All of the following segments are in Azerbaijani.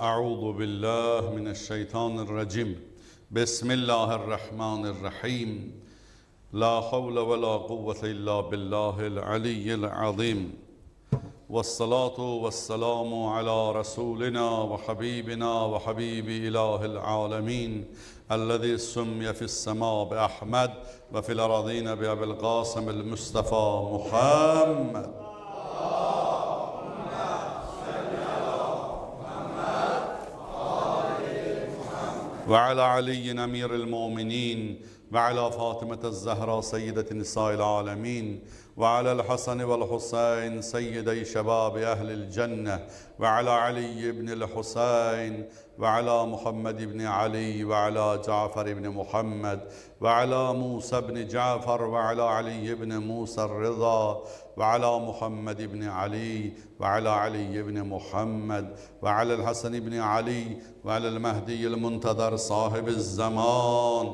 Euzu billahi mineşşeytanirracim. Bismillahirrahmanirrahim. La havle ve la kuvvete illa billahil aliyyil azim. Vessalatu vesselamu ala Resulina ve habibina ve habibi ilahil alemin. Ellezî sümye fis-semâ bi Ahmed ve fil aradîne bi Ebil Kasım'il Mustafa Muhammed. Ve ala Aliyyин emiril müminin ve ala Fatıme'te Zehra seyyideti nisa'il alemin ve ala'l Hasan ve'l Huseyn seyyidey şebabi ehlil cenne ve ala Ali ibnil Huseyn ve ala Muhammed ibn Ali ve ala Cafer ibn Muhammed ve ala Musa ibn Cafer ve ala Ali ibn Musa Rıza ve ala Muhammed ibn Ali ve ala Ali ibn Muhammed ve ala'l Hasan ibn Ali ve ala'l Mehdi'l Muntazar sahibiz zaman.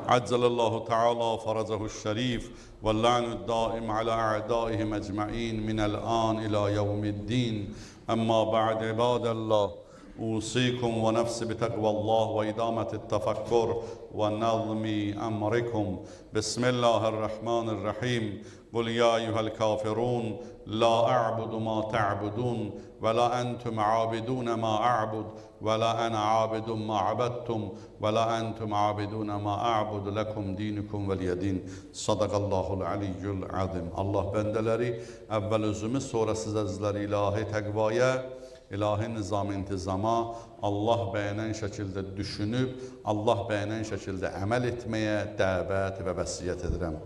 عجل الله تعالى فرجه الشريف واللعن الدائم على أعدائهم أجمعين من الآن إلى يوم الدين. أما بعد، عباد الله، أوصيكم ونفسي بتقوى الله وإدامة التفكر ونظم أمركم. بسم الله الرحمن الرحيم. قل يا أيها الكافرون لا أعبد ما تعبدون ولا أنتم عابدون ما أعبد ولا أنا عابد ما عبدتم ولا أنتم عابدون ما أعبد لكم دينكم ولي دين. Sadaqallahul aliyyul azim. Allah bəndələri, əvvəl özümü, sonra siz əzizləri ilahi təqvaya, ilahi nizam intizama, Allah bəyənən şəkildə düşünüb, Allah bəyənən şəkildə əməl etməyə dəvət və vəsiyyət edirəm.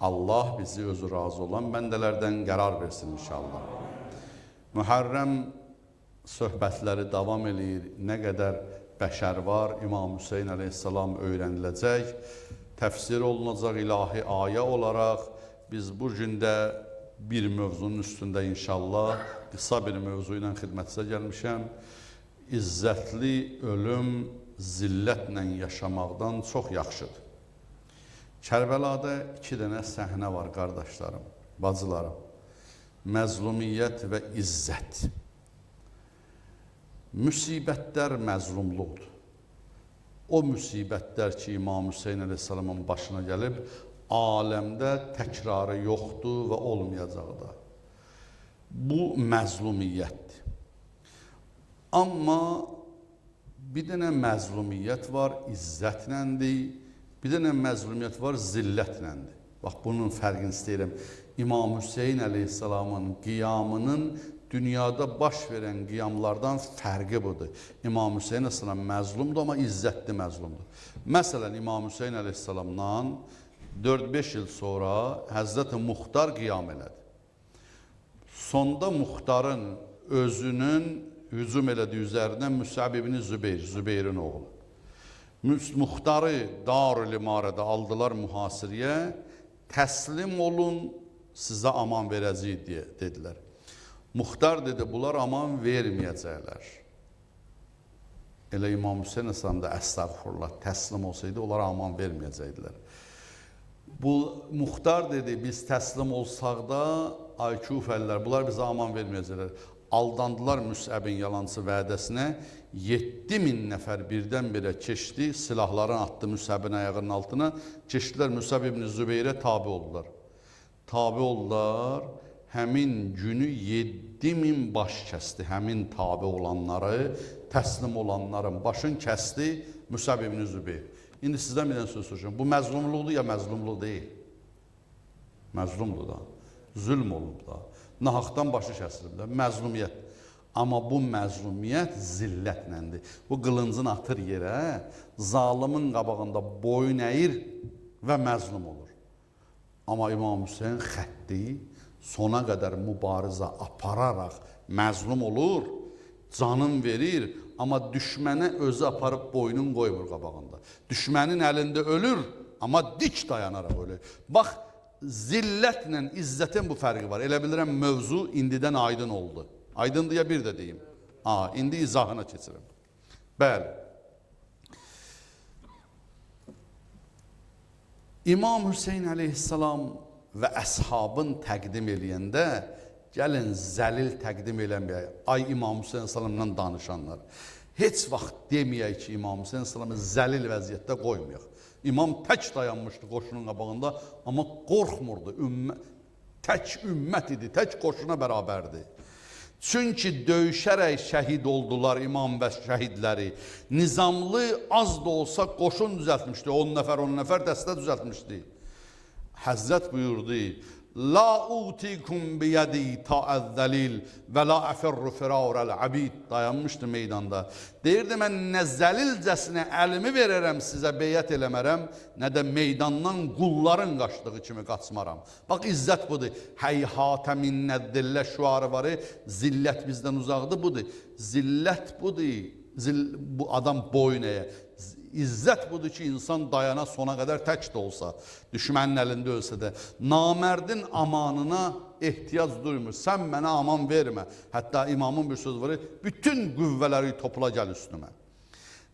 Allah bizi özü razı olan bəndələrdən qərar versin inşallah. Mühərrəm söhbətləri davam eləyir. Nə qədər bəşər var, İmam Hüseyin əleyhissalam öyrəniləcək, təfsir olunacaq ilahi ayə olaraq. Biz bu gün də bir mövzunun üstündə inşallah qısa bir mövzu ilə xidmətinizə gəlmişəm. İzzətli ölüm zillətlə yaşamaqdan çox yaxşıdır. Kərbəlada iki dənə səhnə var qardaşlarım, bacılarım. Məzlumiyyət və izzət. Müsibətlər məzlumluqdur. O müsibətlər ki, İmam Hüseyin əleyhissalamın başına gəlib, aləmdə təkrarı yoxdur və olmayacaq da. Bu məzlumiyyətdir. Amma bir dənə məzlumiyyət var, izzətləndir. Bir dənə məzlumiyyət var, zillətləndir. Bax, bunun fərqini istəyirəm. İmam Hüseyin əleyhissalamın qiyamının dünyada baş verən qiyamlardan fərqi budur. İmam Hüseyin əleyhissalam məzlumdur, amma izzətli məzlumdur. Məsələn, İmam Hüseyin əleyhissalamdan 4-5 il sonra Həzrəti Muxtar qiyam elədi. Sonda Muxtarın özünün hücum elədi üzərinə Müsəb ibn Zübeyir, Zübeyrin oğlu. Muxtarı Darül İmarədə aldılar mühasirəyə, təslim olun, sizə aman verəcəyik deyə dedilər. Muxtar dedi, bunlar aman verməyəcəklər. Elə İmam Hüseyin əleyhissalam da əstəğfurullah təslim olsaydı, onlara aman verməyəcəkdilər. Bu Muxtar dedi, biz təslim olsaq da, ay Kufəlilər, bunlar bizə aman verməyəcəklər. Aldandılar Müsəbin yalancı vədəsinə. 7000 nəfər birdən-birə keçdi, silahlarını atdı Müsəbin ayağının altına. Keçdilər Müsəb ibn Zübeyrə tabi oldular. Tabi oldular, həmin günü 7000 baş kəsdi. Həmin tabi olanları, təslim olanların başını kəsdi Müsəb ibn Zübeyir. İndi sizdən bir dənə söz soruşuram. Bu məzlumluqdur ya məzlumluq deyil? Məzlumdur da. Zülm olub da. Nahaqdan başı kəsilib də. Məzlumiyyət. Amma bu məzlumiyyət zillətləndir. Bu qılıncın atır yerə, zalımın qabağında boyun əyir və məzlum olur. Amma İmam Hüseyin xətti sona qədər mübarizə apararaq məzlum olur, canın verir, amma düşmənə özü aparıb boynun qoymur qabağında. Düşmənin əlində ölür, amma dik dayanaraq ölür. Bax, zillətlə izzətin bu fərqi var. Elə bilirəm mövzu indidən aydın oldu. Aydındır ya bir də deyim. Ha, indi izahına keçirəm. Bəli. İmam Hüseyin əleyhissalam və əshabın təqdim eləyəndə gəlin zəlil təqdim eləməyək. Ay İmam Hüseyn əleyhissalamla danışanlar. Heç vaxt deməyək ki, İmam Hüseyn əleyhissalamı zəlil vəziyyətdə qoymayaq. İmam tək dayanmışdı qoşunun qabağında, amma qorxmurdu. Tək ümmət idi, tək qoşuna bərabərdi. Çünki döyüşərək şəhid oldular imam və şəhidləri. Nizamlı az da olsa qoşun düzəltmişdi. 10 nəfər, 10 nəfər dəstə düzəltmişdi. Həzrət buyurdu, La utikum biyədi ta'əzzəlil və la əfirru firarəl abid. Dayanmışdı meydanda. Deyirdi, mən nə zəlilcəsinə əlimi verərəm sizə, beyət eləmərəm, nə də meydandan qulların qaçdığı kimi qaçmaram. Bax, izzət budur. Heyhatə minnəzzillə şüarı var, zillət bizdən uzaqdır, budur. Zillət budur. Bu adam boyun əyə. İzzət budur ki, insan dayana sona qədər tək də olsa, düşmənin əlində ölsə də, namərdin amanına ehtiyac duymur. Sən mənə aman vermə. Hətta imamın bir sözü var, bütün qüvvələri topla gəl üstümə.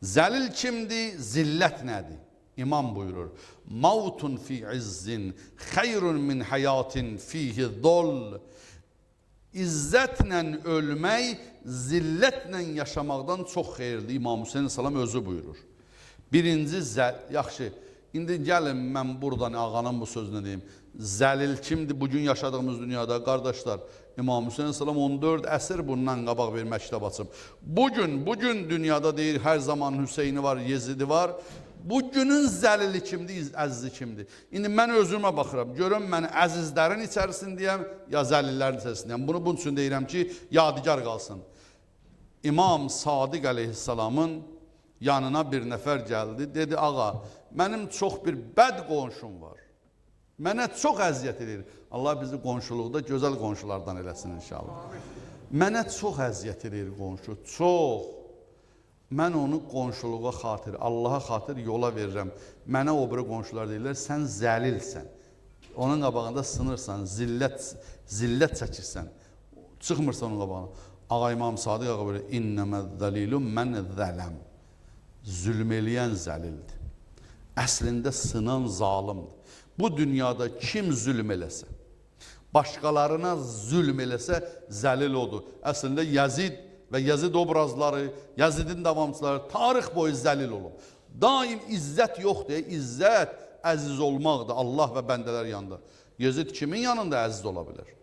Zəlil kimdir, zillət nədir? İmam buyurur, Mavtun fi izzin, xeyrun min həyatin fihi zol. İzzətlə ölmək, zillətlə yaşamaqdan çox xeyirli. İmam Hüseyn əleyhissalam özü buyurur. Birinci, yaxşı, indi gəlin mən buradan ağanın bu sözünü deyim. Zəlil kimdir bugün yaşadığımız dünyada? Qardaşlar, İmam Hüseyn əleyhissalam 14 əsr bundan qabaq bir məktəb açıb. Bugün dünyada deyir, hər zaman Hüseyni var, Yezidi var. Bugünün zəlili kimdir, əzizi kimdir? İndi mən özümə baxıram, görüm mən əzizlərin içərisindəyəm, ya zəlillərin içərisindəyəm. Bunu bunun üçün deyirəm ki, yadigar qalsın. İmam Sadiq əleyhissalamın yanına bir nəfər gəldi, dedi, ağa, mənim çox bir bəd qonşum var. Mənə çox əziyyət edir. Allah bizi qonşuluqda gözəl qonşulardan eləsin inşallah. Mənə çox əziyyət edir qonşu, çox. Mən onu qonşuluğa xatir, Allaha xatir yola verirəm. Mənə o biri qonşular deyirlər, sən zəlilsən. Onun qabağında sınırsan, zillət çəkirsən. Çıxmırsan onun qabağına. Ağa İmam Sadiq ağa böyle, İnnəməz-zəlilu mən zələm. Zülm eləyən zəlildir. Əslində sınan zalimdir. Bu dünyada kim zülm eləsə, başqalarına zülm eləsə, zəlil odur. Əslində Yazid və Yazid obrazları, Yazidin davamçıları tarix boyu zəlil olub. Daim izzət yoxdur. İzzət əziz olmaqdır Allah və bəndələr yanında. Yazid kimin yanında əziz ola bilər?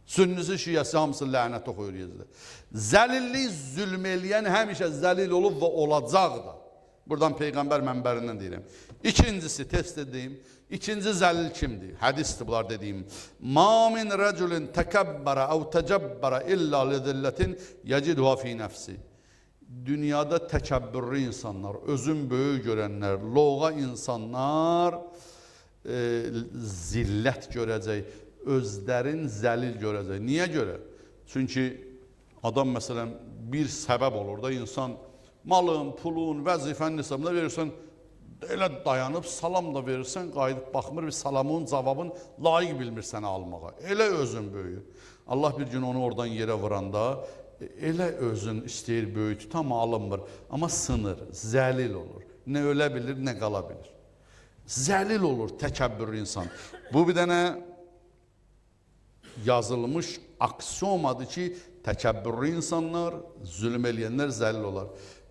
Sünnisi, şiəsi hamısı lənət oxuyur Yezidə. Zəlillik zülm eləyən həmişə zəlil olub və olacaq da. Buradan Peyğəmbər mənbərindən deyirəm. İkincisi, test edeyim. İkinci zəlil kimdir? Hədisdir bunlar dediyim. Ma min rəculin təkəbbərə əv təcəbbərə illə li zillətin yecidhuha fi nəfsi. Dünyada təkəbbürlü insanlar, özün böyük görənlər, loğa insanlar zillət görəcək, özlərin zəlil görəcək. Niyə görə? Çünki adam məsələn bir səbəb olur da insan malın, pulun, vəzifənin hesabına verirsən, elə dayanıb salam da verirsən, qayıdıb baxmır, bir salamın, cavabın layiq bilmir sənə almağa. Elə özün böyüyür. Allah bir gün onu oradan yerə vuranda, elə özün istəyir böyütü, tam alınmır. Amma sınır, zəlil olur. Nə ölə bilir, nə qala bilir. Zəlil olur təkəbbürlü insan. Bu bir dənə yazılmış aksiomadır ki, təkəbbürlü insanlar, zülm eləyənlər zəlil olar.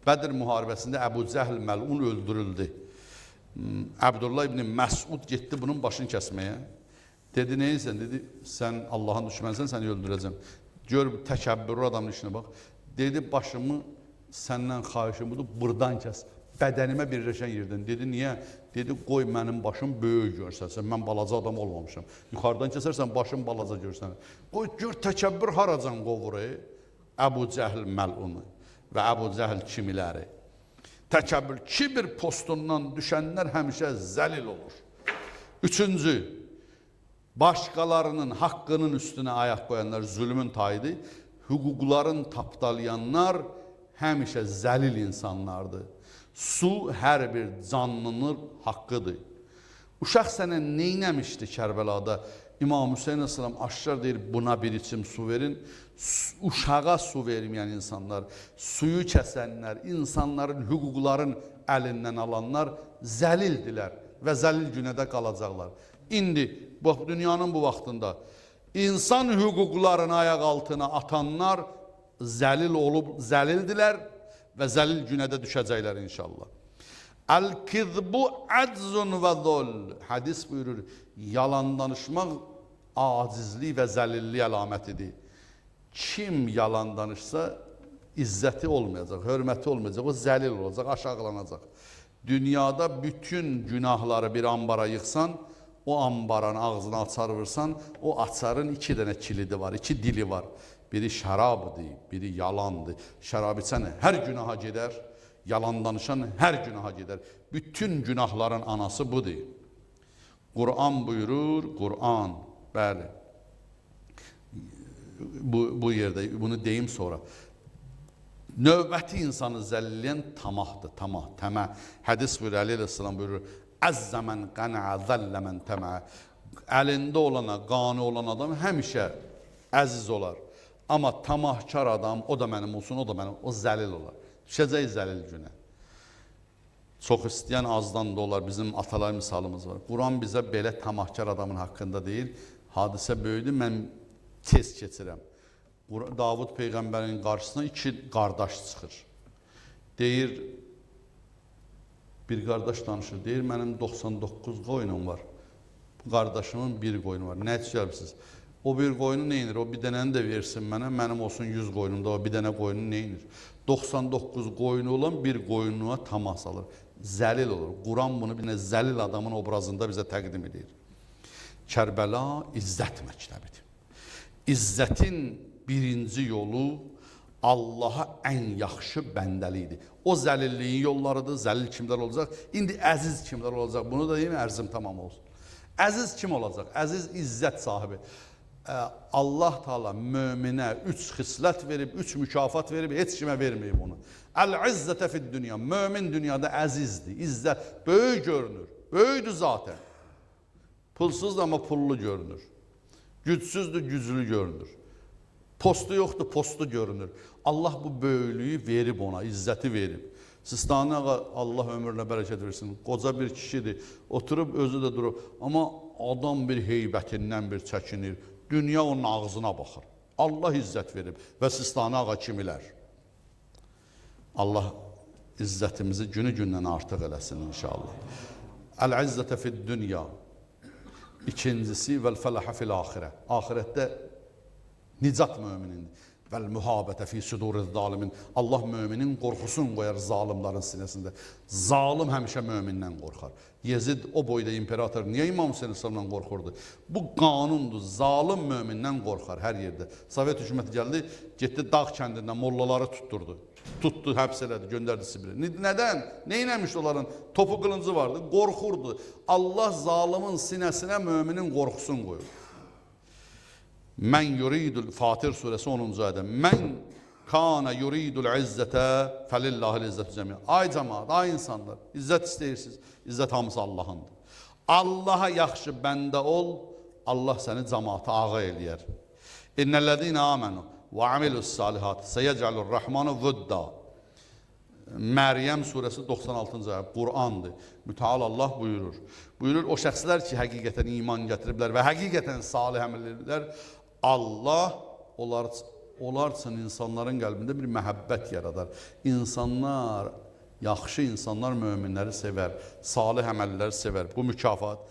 Bədir müharibəsində Əbu Cəhl məlun öldürüldü. Əbdullah ibn Məsud getdi bunun başını kəsməyə. Dedi, neysən? Dedi, sən Allahın düşmənisən, səni öldürəcəm. Gör, təkəbbürlü adamın işinə bax. Dedi, başımı səndən xahişim budur, buradan kəs. Bədənimə birləşən yerdən. Dedi, niyə? Dedi, qoy mənim başım böyük görsənsən, mən balaca adam olmamışam. Yuxarıdan kəsərsən, başım balaca görsənər. Qoy, gör, təkəbbür haracan qovur, Əbu Cəhl məlunu və Əbu Cəhl kimiləri. Təkəbbür, kibir postundan düşənlər həmişə zəlil olur. Üçüncü, başqalarının haqqının üstünə ayaq qoyanlar zülmün tayıdır. Hüquqların tapdalayanlar həmişə zəlil insanlardır. Su hər bir canlının haqqıdır. Uşaq sənə neynəmişdi Kərbəlada? İmam Hüseyin əleyhissalam aşkar deyir, buna bir içim su verin. Uşağa su verməyən insanlar, suyu kəsənlər, insanların hüquqların əlindən alanlar zəlildilər və zəlil günə də qalacaqlar. İndi, bax, dünyanın bu vaxtında insan hüquqlarını ayaq altına atanlar zəlil olub, zəlildilər və zəlil günə də düşəcəklər inşallah. Əl-kizbu eczun və zul. Hədis buyurur, yalan danışmaq acizlik və zəlillik əlamətidir. Kim yalan danışsa, izzəti olmayacaq, hörməti olmayacaq, o zəlil olacaq, aşağılanacaq. Dünyada bütün günahları bir ambara yıxsan, o ambaranın ağzına açar vursan, o açarın 2 dənə kilidi var, 2 dili var. Biri şərabdır, biri yalandır. Şərab içən hər günaha gedər, yalan danışan hər günaha gedər. Bütün günahların anası budur. Quran buyurur, Quran, bəli. Bu yerdə, bunu deyim sonra. Növbəti insanı zəlliləyən tamahdır, tamah, təmə. Hədis buyurur, Əli əleyhissalam buyurur, Əzzə mən qənaə, zəllə mən təmə. Əlində olana, qani olan adam həmişə əziz olar. Amma tamahkar adam, o da mənim olsun, o da mənim, o zəlil olar. Düşəcək zəlil günə. Çox istəyən azdan da olar, bizim atalar misalımız var. Quran bizə belə tamahkar adamın haqqında deyil. Hadisə böyüdü, mən tez keçirəm. Davud Peyğəmbərin qarşısına 2 qardaş çıxır. Deyir, bir qardaş danışır, deyir, mənim 99 qoyunum var. Bu qardaşımın bir qoyunu var. Nə üçün? O bir qoyunu nə inir? O bir dənəni də versin mənə, mənim olsun 100 qoyunum da, o bir dənə qoyunu nə inir? 99 qoyunu olan bir qoyununa tamah salır. Zəlil olur. Quran bunu bir zəlil adamın obrazında bizə təqdim edir. Kərbəla izzət məktəbidir. İzzətin birinci yolu Allaha ən yaxşı bəndəlikdir. O zəlilliyin yollarıdır, zəlil kimlər olacaq? İndi əziz kimlər olacaq? Bunu da deyim, ərzim tamam olsun. Əziz kim olacaq? Əziz izzət sahibi. Allah Teala möminə 3 xislət verib, 3 mükafat verib, heç kimə verməyib onu. Əl-izzətə fid-dünya. Mömin dünyada əzizdir, izzət, böyük görünür. Böyüdür zaten. Pulsuzdur amma pullu görünür. Gücsüzdür, güclü görünür. Postu yoxdur, postu görünür. Allah bu böyüklüyü verib ona, izzəti verib. Sistani ağa, Allah ömrünə bərəkət versin, qoca bir kişidir, oturub özü də durub. Amma adam bir heybətindən bir çəkinir. Dünya onun ağzına baxır. Allah izzət verib və Sistani ağa kimilər. Allah izzətimizi günü-gündən artıq eləsin inşallah. Əl-izzətə fid-dünya. İkincisi, vəl-fələhə fil-axirə. Axirətdə nicat möminindir. Vəl-mühabətə fi suduriz zalimin. Allah möminin qorxusunu qoyar zalimların sinəsində. Zalim həmişə mömindən qorxar. Yezid o boyda imperator niyə İmam Hüseyin əleyhissalamdan qorxurdu? Bu qanundur. Zalim mömindən qorxar hər yerdə. Sovet hökuməti gəldi, getdi dağ kəndindən mollaları tutturdu. Tutdu, həbs elədi, göndərdi Sibirə. Nədən? Nə eləmişdi onların? Topu qılıncı vardı, qorxurdu. Allah zalimin sinəsinə möminin qorxusunu qoyur. Mən yuridul, Fatir surəsi 10-cu ayədə. Mən kana yuridul izzətə fəlillahil izzətü cəmiyyə. Ay cəmaat, ay insanlar, izzət istəyirsiniz. İzzət hamısı Allahındır. Allaha yaxşı bəndə ol, Allah səni cəmaata ağa eləyər. İnnəl-ləzīnə amenu və amilus salihat səyəcəlur rəhmanu vudda. Məryəm surəsi 96-cı ayə, Qur'andır. Müteal Allah buyurur. Buyurur, o şəxslər ki, həqiqətən iman gətiriblər və həqiqətən salih əməl edirlər, Allah onlar üçün insanların qəlbində bir məhəbbət yaradar. İnsanlar, yaxşı insanlar möminləri sevər, salih əməlləri sevər. Bu mükafat.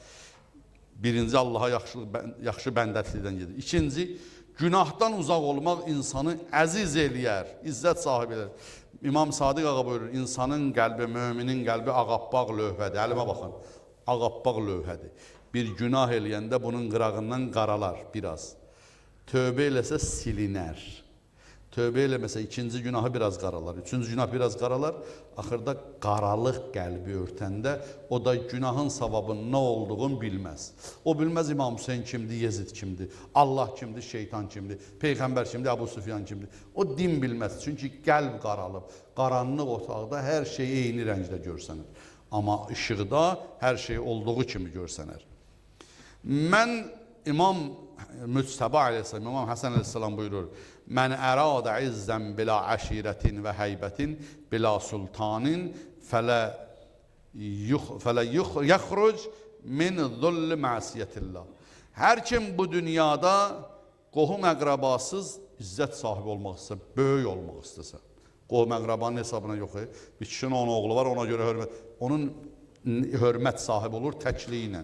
Birinci, Allaha yaxşı bəndəlikdən gedir. İkinci, günahdan uzaq olmaq insanı əziz eləyər, izzət sahibi eləyər. İmam Sadiq ağa buyurur, insanın qəlbi, möminin qəlbi ağappaq lövhədir. Əlimə baxın, ağappaq lövhədir. Bir günah eləyəndə bunun qırağından qaralar biraz. Tövbə eləsə silinər. Tövbə eləməsə ikinci günahı biraz qaralar, üçüncü günah biraz qaralar. Axırda qaralıq qəlbi örtəndə o da günahın savabının nə olduğunu bilməz. O bilməz İmam Hüseyin kimdir, Yezid kimdir, Allah kimdir, şeytan kimdir, Peyğəmbər kimdir, Əbu Süfyan kimdir. O din bilməz, çünki qəlb qaralıb. Qaranlıq otaqda hər şey eyni rəngdə görsənir. Amma işıqda hər şey olduğu kimi görsənər. Mən İmam Müctəba əleyhissalam, İmam Həsən əleyhissalam buyurur, Mən əradə izzən bila əşirətin və heybətin bila sultanin fələ yəxruc min zulli məsiyyətillah. Hər kim bu dünyada qohum əqrabasız izzət sahibi olmaq istəsə, böyük olmaq istəsə, qohum əqrabanın hesabına yox, bir kişinin 10 oğlu var, ona görə hörmət, onun hörmət sahibi olur təkliyi ilə.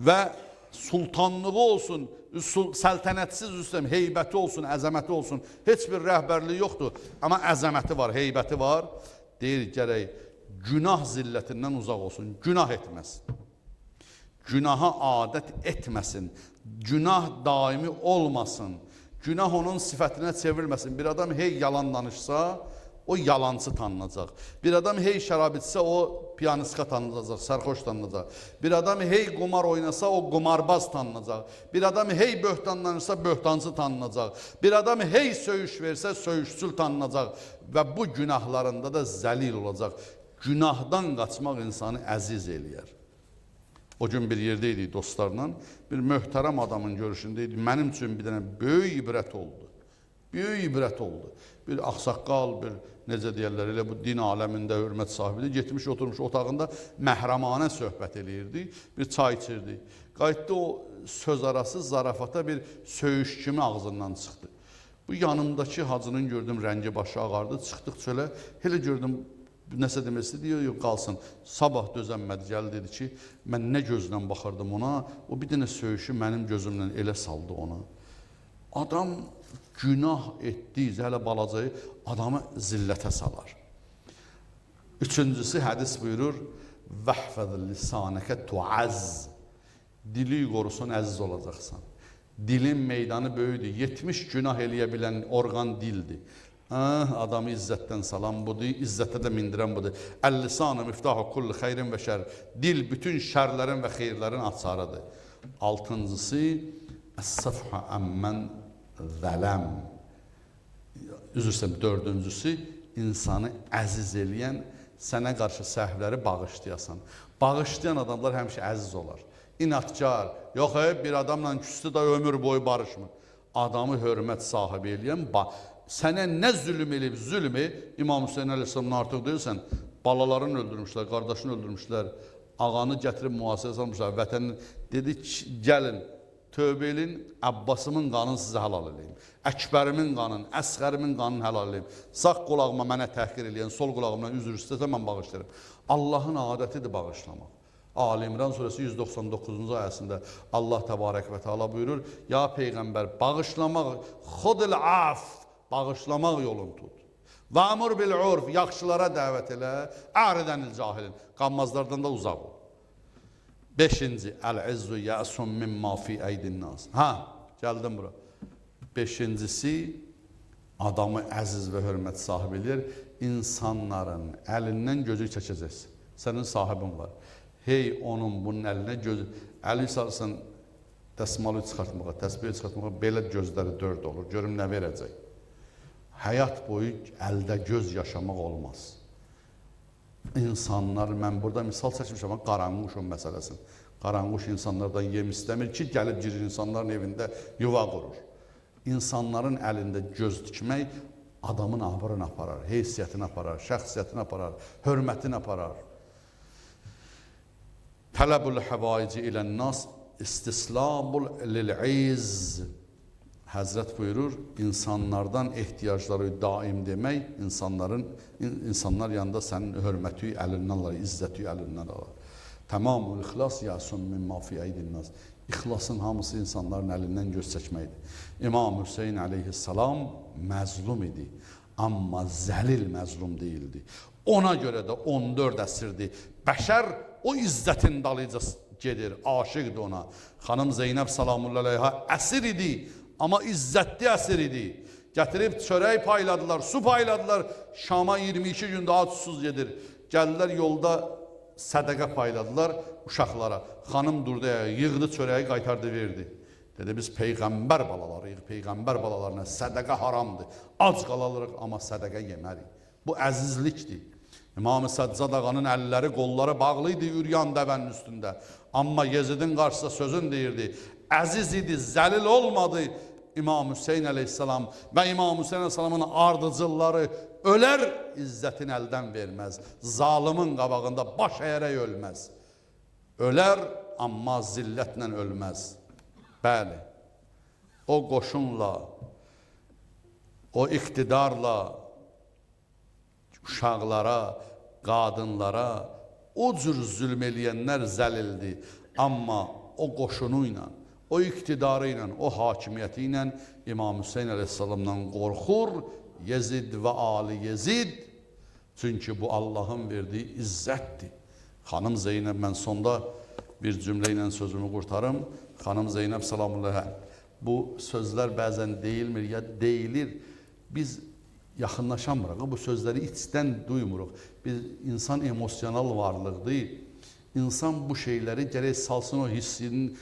Və sultanlığı olsun, səltənətsiz üstəm, heybəti olsun, əzəməti olsun, heç bir rəhbərliyi yoxdur, amma əzəməti var, heybəti var. Deyir, gərək günah zillətindən uzaq olsun, günah etməsin. Günaha adət etməsin, günah daimi olmasın, günah onun sifətinə çevrilməsin. Bir adam hey yalan danışsa, o yalancı tanınacaq. Bir adam hey şərab içsə, o piyanist tanınacaq, sərxoş tanınacaq. Bir adam hey qumar oynasa, o qumarbaz tanınacaq. Bir adam hey böhtan danışsa, böhtancı tanınacaq. Bir adam hey söyüş versə, söyüşçül tanınacaq. Və bu günahlarında da zəlil olacaq. Günahdan qaçmaq insanı əziz eləyər. O gün bir yerdə idik dostlarla, bir möhtərəm adamın görüşündə idik. Mənim üçün bir dənə böyük ibrət oldu. Böyük ibrət oldu. Bir ağsaqqal, bir necə deyərlər, elə bu din aləmində hörmət sahibidir. Getmiş, oturmuş otağında məhrəmanə söhbət eləyirdi, bir çay içirdi. Qayıtdı o söz arası zarafata bir söyüş kimi ağzından çıxdı. Bu yanımdakı hacının gördüm rəngi başı ağardı, çıxdıq çölə, elə gördüm nəsə demək istəyir, yox, yox, qalsın. Sabah dözənmədi, gəldi dedi ki, mən nə gözlə baxırdım ona, o bir dənə söyüşü mənim gözümlə elə saldı ona. Adam günah etdiyi, hələ balacayı adamı zillətə salar. Üçüncüsü hədis buyurur, vəhfəz lisanəkə tuazz. Dili qorusun, əziz olacaqsan. Dilin meydanı böyüdür. 70 günah eləyə bilən orqan dildir. Adamı izzətdən salan budur, izzətə də mindirən budur. Əl-lisanı miftahu kulli xeyrin və şər. Dil bütün şərlərin və xeyirlərin açarıdır. Altıncısı, əs-safhu əmmən zələm. Üzr istəyirəm, dördüncüsü, insanı əziz eləyən, sənə qarşı səhvləri bağışlayasan. Bağışlayan adamlar həmişə əziz olar. İnatkar, yox, bir adamla küstü da ömür boyu barışmır. Adamı hörmət sahibi eləyən, sənə nə zülm eləyib, zülmü İmam Hüseyin əleyhissalamdan artıq deyirsən, balalarını öldürmüşlər, qardaşını öldürmüşlər, ağanı gətirib mühasirəyə salmışlar, vətənin dedi ki, gəlin, tövbə elin, Abbasımın qanını sizə halal eləyim, Əkbərimin qanını, Əsxərimin qanını halal eləyim, sağ qulağıma mənə təhqir eləyən, sol qulağımdan üzr istəsə mən bağışlayıram. Allahın adətidir bağışlamaq. Ali İmran surəsi 199-cu ayəsində Allah təbarək və təala buyurur, ya Peyğəmbər, bağışlamaq, xudil af, bağışlamaq yolunu tut. Və amur bil urf, yaxşılara dəvət elə, əridənil cahilin, qanmazlardan da uzaq ol. Beşinci, əl-izzu yəsun mimma fi əydin nas. Ha, gəldim bura. Beşincisi, adamı əziz və hörmət sahibi eləyir, insanların əlindən gözü çəkəcəksin. Sənin sahibin var. Hey, onun bunun əlinə gözü, əli salsan dəsmalı çıxartmağa, təsbihi çıxartmağa belə gözləri dörd olur. Görüm nə verəcək. Həyat boyu əldə göz yaşamaq olmaz. İnsanlar, mən burada misal çəkmişəm, amma qaranquşun məsələsini. Qaranquş insanlardan yem istəmir ki, gəlib girir insanların evində yuva qurur. İnsanların əlində göz dikmək adamın abrını aparar, heysiyyətini aparar, şəxsiyyətini aparar, hörmətini aparar. Tələbul həvaici ilən-nas istislamul lil-izz. Həzrət buyurur, insanlardan ehtiyacları daim demək, insanlar yanında sənin hörməti əlindən alır, izzəti əlindən alır. Tamamul ixlas yasun mimma fi əydin nas. İxlasın hamısı insanların əlindən göz çəkməkdir. İmam Hüseyin əleyhissalam məzlum idi, amma zəlil məzlum deyildi. Ona görə də 14 əsrdir. Bəşər o izzətin dalıca gedir, aşiqdir ona. Xanım Zeynəb salamullah əleyha əsir idi, amma izzətli əsir idi. Gətirib çörək payladılar, su payladılar. Şama 22 gün daha susuz gedir. Gəldilər yolda sədəqə payladılar uşaqlara. Xanım durdu, yığdı çörəyi, qaytardı, verdi. Dedi, biz peyğəmbər balalarıyıq, peyğəmbər balalarına sədəqə haramdır. Ac qalalırıq, amma sədəqə yemərik. Bu əzizlikdir. İmam-ı Səccad ağanın əlləri, qolları bağlı idi üryan dəvənin üstündə. Amma Yezidin qarşısında sözün deyirdi. Əziz idi, zəlil olmadı İmam Hüseyin əleyhissalam və İmam Hüseyin əleyhissalamın ardıcılları ölər, izzətini əldən verməz. Zalımın qabağında baş əyərək ölməz. Ölər, amma zillətlə ölməz. Bəli, o qoşunla, o iqtidarla uşaqlara, qadınlara o cür zülm eləyənlər zəlildir. Amma o qoşunu ilə, o iqtidarı ilə, o hakimiyyəti ilə İmam Hüseyin əleyhissalamdan qorxur Yezid və Ali Yezid. Çünki bu Allahın verdiyi izzətdir. Xanım Zeynəb, mən sonda bir cümlə ilə sözümü qurtarım. Xanım Zeynəb salamullah. Bu sözlər bəzən deyilmir ya deyilir. Biz yaxınlaşamırıq, bu sözləri içdən duymuruq. Biz insan emosional varlıqdır. İnsan bu şeyləri gərək salsın o hissinin,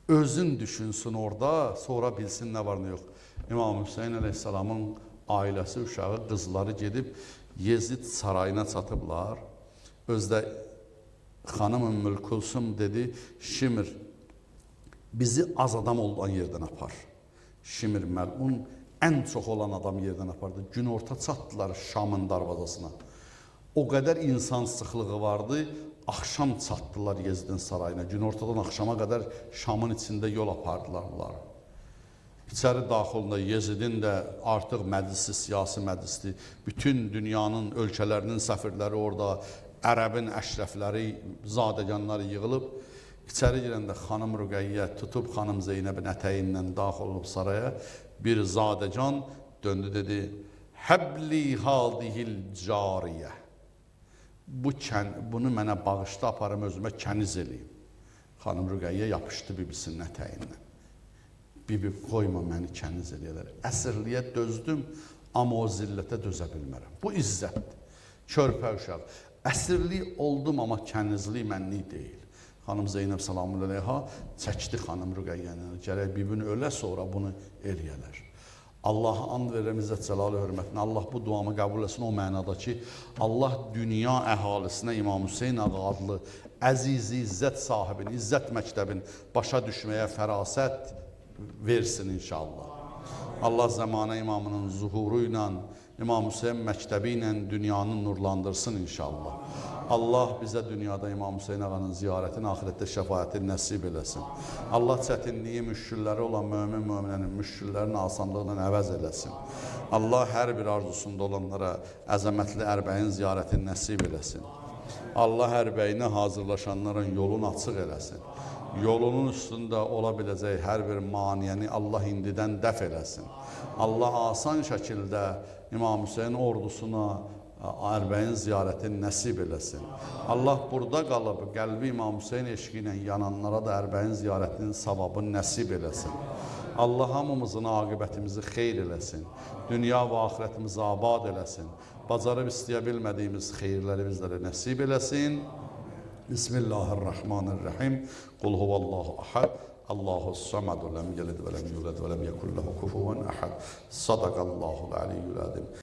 özün düşünsün orada, sonra bilsin nə var nə yox. İmam Hüseyin əleyhissalamın ailəsi, uşağı, qızları gedib Yezid sarayına çatıblar. Özdə xanım Ümmül Kulsum dedi, Şimir, bizi az adam olan yerdən apar. Şimir məlun ən çox olan adam yerdən apardı. Günorta çatdılar Şamın darvazasına. O qədər insan sıxlığı vardı, axşam çatdılar Yezidin sarayına. Günortadan axşama qədər Şamın içində yol apardılar bunları. İçəri daxilində Yezidin də artıq məclisi, siyasi məclisdir. Bütün dünyanın ölkələrinin səfirləri orada, Ərəbin əşrəfləri, zadəganları yığılıb. İçəri girəndə xanım Rüqəyyə tutub xanım Zeynəbin ətəyindən daxil olub saraya. Bir zadəgan döndü dedi, Həbli hadihil cariyə. Bunu mənə bağışla, aparım özümə kəniz eləyim. Xanım Rüqəyyə yapışdı bibisinin ətəyindən. Bibi, qoyma məni kəniz eləyələr. Əsirliyə dözdüm, amma o zillətə dözə bilmərəm. Bu izzətdir. Körpə uşaq. Əsirlik oldum, amma kənizlik mənlik deyil. Xanım Zeynəb salamü əleyha çəkdi xanım Rüqəyyəni. Gərək bibin ölə sonra bunu eləyələr. Allaha and verirəm İzzət Cəlalı hörmətinə. Allah bu duamı qəbul etsin o mənada ki, Allah dünya əhalisinə İmam Hüseyin ağa adlı əziz izzət sahibini, izzət məktəbin başa düşməyə fərasət versin inşallah. Allah zəmanə imamının zuhuru ilə, İmam Hüseyin məktəbi ilə dünyanı nurlandırsın inşallah. Allah bizə dünyada İmam Hüseyin ağanın ziyarətini, axirətdə şəfaətini nəsib eləsin. Allah çətinliyi, müşkülləri olan mömin möminənin müşküllərini asanlıqla əvəz eləsin. Allah hər bir arzusunda olanlara əzəmətli Ərbəyin ziyarətini nəsib eləsin. Allah Ərbəyinə hazırlaşanların yolunu açıq eləsin. Yolunun üstündə ola biləcək hər bir maniyəni Allah indidən dəf eləsin. Allah asan şəkildə İmam Hüseyin ordusuna Ərbəyin ziyarətini nəsib eləsin. Allah burada qalıb qəlbi İmam Hüseyin eşqi ilə yananlara da Ərbəyin ziyarətinin savabını nəsib eləsin. Allah hamımızın aqibətimizi xeyr eləsin. Dünya və axirətimizi abad eləsin. Bacarıb istəyə bilmədiyimiz xeyirləri bizlərə nəsib eləsin. Bismillahirrahmanirrahim. Qul huvallahu ahad. Allahu samad. Ləm yelid və ləm yulad və ləm yekun lehu kufuven ahad. Sadaqallahul aliyyul azim.